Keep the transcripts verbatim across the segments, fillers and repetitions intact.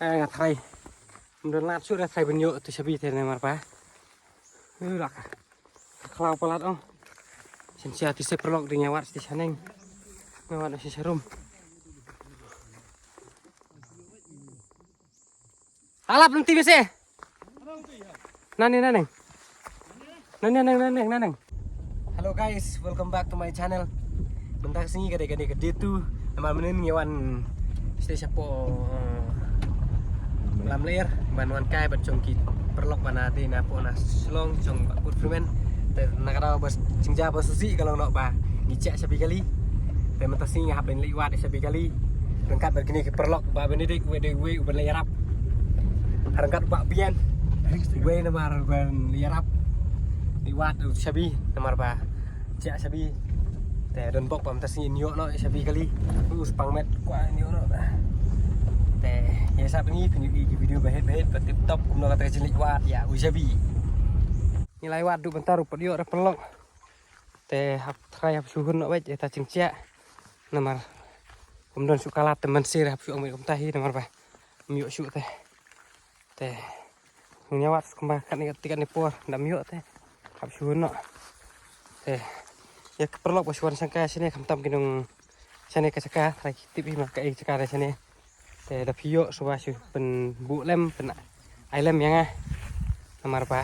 Nga trai. Mdon lat shuh ra trai ban ïoh tu shabi te namar ba. Ula ka. Khlaw palat ong. Shen sia ti se perlok ding ïa wat sti shaneng. Nga wat shen sharum. Alap nanti bese. Nani naneng. Naneng naneng naneng naneng. Hello guys, welcome back to my channel. Mynta ka sngi ka dei ka dei ka day two. Namar mynnin ngi wan stage hapoh Lamler ban wan kai bad jong ki paralok ba na dei na hapoh na Shillong jong Bah Kut Freeman. Te na ka daw ba jingjia ba susi ka long noh ba ngi check shabi kali. Te mynta sngi nga hap ban leit wad shabi kali. Ryngkat bad kine ki paralok ba Benedict wei dei wei u ban leit ïarap. Ryngkat Bah Bian wei namar ban leit ïarap. Leit wad shabi namar ba check shabi. Te don bok ba mynta sngi ïoh noh shabi kali. U spang met kwah ïoh noh. Te ïa sa pyngi pyngi ki video ba het ba het ba tip top kumno kata ka jingïoh wad ïa u shabi. Ngi lai wad du bynta ruh pat ïoh ra paralok. Te hap trai hap shu hun noh bad ïa ta jingcheck. Namar kum don shu kalat te mynsiem hap shu ong bad kumta hi namar ba ym ïoh shu te. Te ngi ïa wad kumba katne katne por dam ïoh te hap shu noh. Te ïa ki paralok ba shu wan shangkai shane khamtam ki nong shane ka jaka trai ki tip hi ma kaei jaka re shane. Te da phi ïoh suba shu pynbuh lem pyn ai lem ïa nga. Namar ba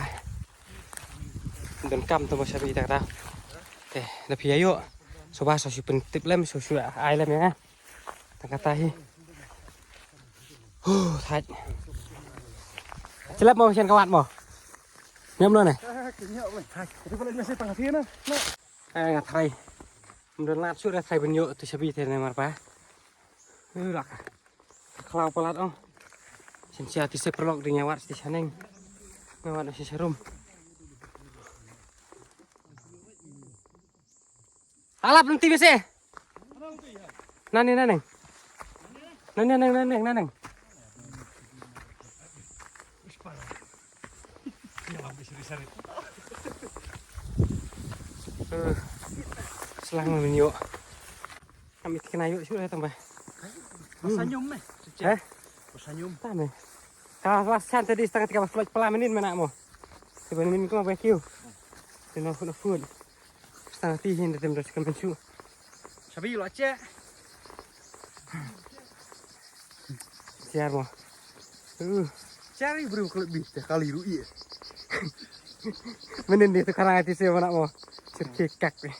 donkam to ba shabi ta ka daw. Te da phi ïoh suba shu pyn tip lem shu shu ai lem ïa nga. Ta kata hi. Huh, thait. Chelap mo shen ka wad mo. Niam lo ne. Eh, nga trai. Mdon lat shuh da trai ban ïoh tu shabi te namar ba. Ula ka. Khlaw palat ong. Shen sia ti se paralok ding ïa wad sti shaneng. Nga wad shen sharum. Alap nanti bese. Nani naneng. Nani naneng naneng naneng. Eh, selang menyo. Kami kena yuk shuh tang ba. Pasanyum eh. Eh? Pasanyum. Tame. Ka was chan tadi setengah tiga belas pala menit mana mo. Tiba menit ko ba kiu. Tino food food. Setengah tihin da tem da shuh kan shuh. Shabi lo che. Siar mo. Uh. Siar i bru kali bi te kali ru i. Menen di tu karang ati se mana mo. Sirke kak ni.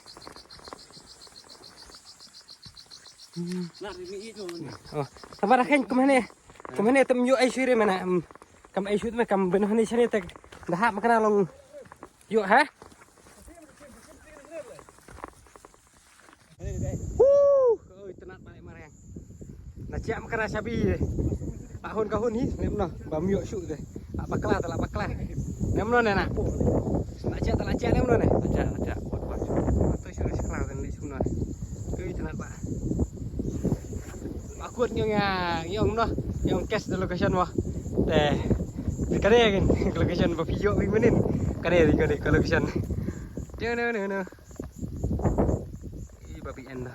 Oh, tamar khen kumane. Kumane tem yu ai shuire mana. Kam ai shuire kam ben hane shane tek. Dah mak kana long. Yu ha? Woo! Oi, tynat balik mareng. Na chiah ma kara shabi. Ba hun ka hun hi, nem no, ba myo shu de. La bakla, la bakla. Nem no ne na. Na chiah, la chiah nem no ne. Acha, acha, kuat, kuat. Tu shu shu kla kan le shu no. Oi, tynat ba. Ba kut nyong ya, nyong no, nyong cash the location mo. Te. Kare kan location ba phi yo wi menin. Kare, kare location. Dia, dia, dia, dia. Ih, babi enda.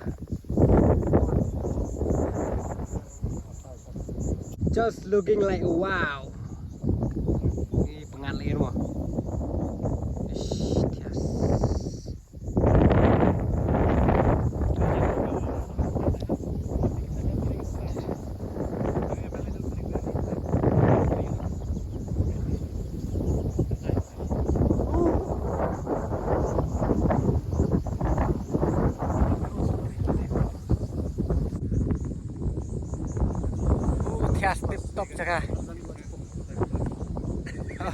Just looking like wow. Ih, pengat lagi rumah. Ish, yes. Thias tip top jaka. Ha?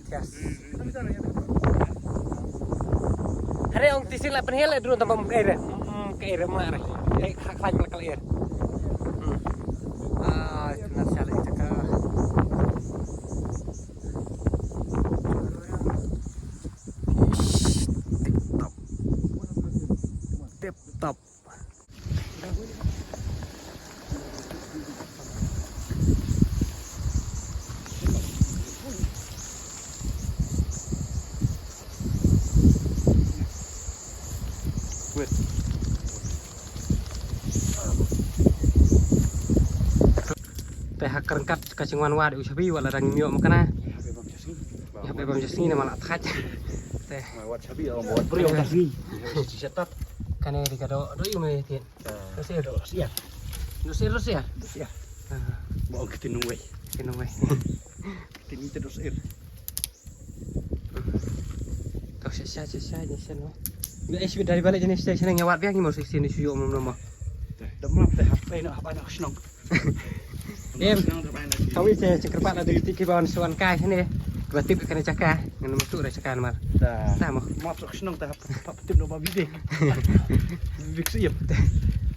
Thias. Hare ong tisin la pynhel e drone tamba mkai re. Mkai re mla re. Hei khak khak mla kal er. Ah, tuna sale jaka. Ish, tip top. Tip top. Te ha ka ryngkat ka jingwan wad u Shabi wat la dang ym ïoh ma kane. Ïa hap bam jasngi namar la thait. Te. Wat Shabi, wat briew jasngi. Kane dei ka doh, doh ïa me tied. Doh sir. Doh sir. Doh sir, doh sir. Doh sir. Ba ong ktien nongwei. Ktien nongwei. Ktien ngi te doh sir. To sha sha sha sha sha no. Ba eh shu dari balik jani station ngi wad biang ngi mo station ni shu ïoh mom mom. Da map te hap pai no hap pai no shnong. Em. Kawei te kyrpad la dei ki ba wan shu wan kai shane. Ba tip kane jaka ngan mutu da jaka namar. Da mo. Map sok shnong te hap hap tip no ba bibik. Bibik siem.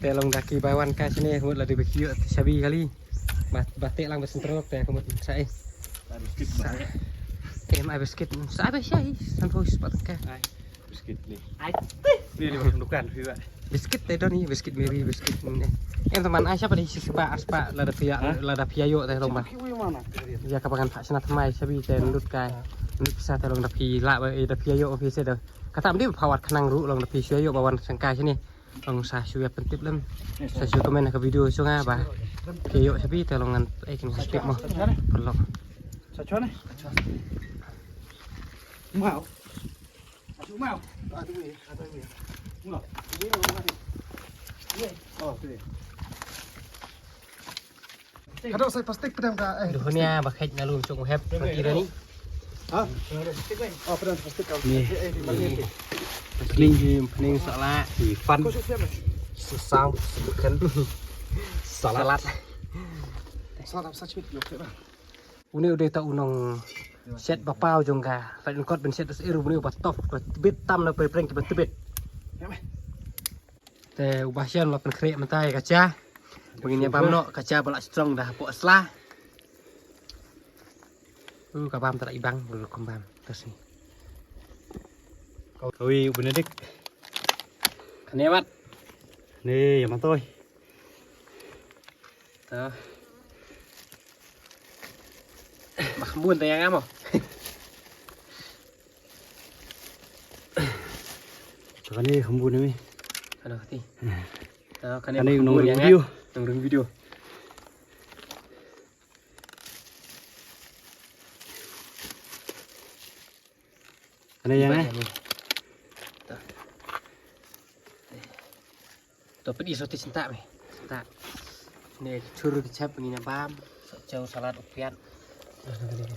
Te long da ki ba wan kai shane mut la dei ba ki ïoh Shabi kali. Ba ba te lang ba sentrok te ka mut sa eh. Em ai biskit sa ba shai san pos pat ka. Biskit ni. Ai. Ni lima dukan phi ba. Biskit te don ni biskit Mary biskit ni. Em teman ai sha pat di shisha ba aspa lada phi ïa lada phi ïa ïoh te long ba. Ïa ka ba ngan phah shna thymmai Shabi te lut kai. Lut pisa te long da phi lah ba da phi ïa ïoh phi se da. Kata mdei ba phah wat khnang ruh long da phi shu ïa ïoh ba wan shangkai shane. Long sa shu ïa pyntip lem. Sa shu comment ha ka video jong nga ba phi ïa ïoh Shabi te long ngan ai kin tip mo. Paralok. Sa chon eh. Mau. Asu mau. Asu mau. Mau. Ini mau ni. Ye. Oh, tu. Ka doh sai plastik pedang ka eh. Duh nia ba khej na lum chung hep pati rani. Ha? Oh, pedang plastik ka. Ni. Pening hi, pening sala hi fan. Sesang sebukan. Salat. Salat apa sach bit yok ba. Uni udah ta unong set ba pau jong ka. Fa kot ben set us iru uni ba top ba tbit tam na pe preng ba tbit. Te u Bah Shem la pynkhreh mynta ïa ka cha. Ba ngin ïa bam noh ka cha ba la strong da hapoh sla. U ka bam ta la i bang bul kum bam ta sni. Kawei u Benedict. Kane wat. Ne ïa matoi. Ta. Ba khambun ta ïa nga mo. Kane khambun ni. Kane kati. Kane nong ring video. Nong ring video. Kane ïa nga. To pynï soti synta me. Synta. Ne chur ki chap ngin ïa bam. Sok chew salad u piat.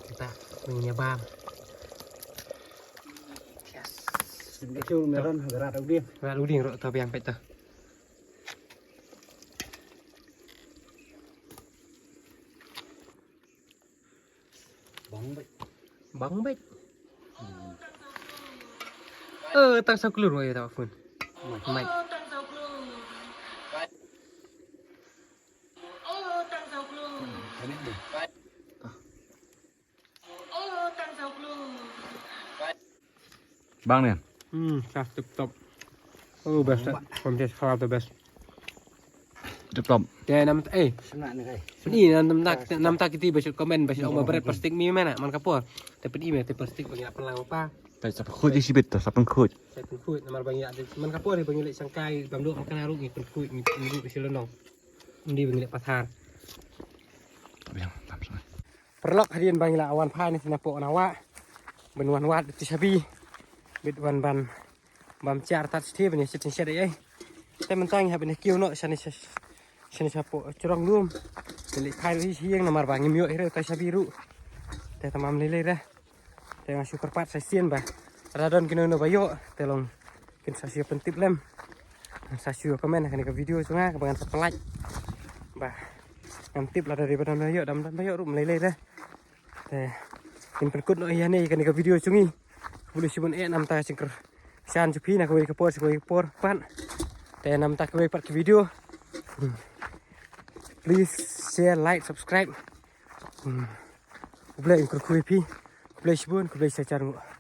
Synta ngin ïa bam. Yes. Chur meron berat u ding. Berat u ding ro to biang pet to. Bang bait. Bang bait. Eh, tang sa klur wai ta phun. Mai. Bang ni. Hmm, sa tip top. Oh, best. Contest halal the best. Tip top. Te nam eh. Ni nam tak nam tak kiti ba shu comment ba shu ong ba bret plastik mi mana man ka por. Te pynï me te plastik ba ngi la pynlang pa. Te sa pynkhuid di sibit to sa pynkhuid. Sa pynkhuid namar ba ngi la man ka por ba ngi la shangkai bam duk man ka na ruh ngi pynkhuid ngi ruh shu lonong. Ndi ba ngi la pathar. Biang tam sa. Paralok hadien ba ngi la wan phai ne sna pok na wah. Ban wan wad ti shabi. Bit wan ban bam char tat sthi ban ïa shit shet ai. Te mynta ngi hap ban ïa kiew noh shane sha shane sha pok chrong lum. Te leit phai leit hi ïeng namar ba ngim ïoh hi re ta shabi ruh. Te tamam lei lei re. Te nga shu kyrpad sa sien ba lada don kino kino ba ïoh te long kin sa shu pyntip lem. Sa shu comment ha kane ka video jong nga kaba ngan sa pynlait. Ba ngam tip lada dei ba don ba ïoh dam don ba ïoh ruh ym lei lei re. Te ngin pynkut noh ïa ne ïa kane ka video jong ngi. Khublei shibun eh namta jingkyrshan jong phi na kawei ka por sha kawei ka por pat. Te namta kawei pat ka video. Please share, like, subscribe. Khublei kyrkhu ïa phi. Khublei shibun, khublei shihajar nguh.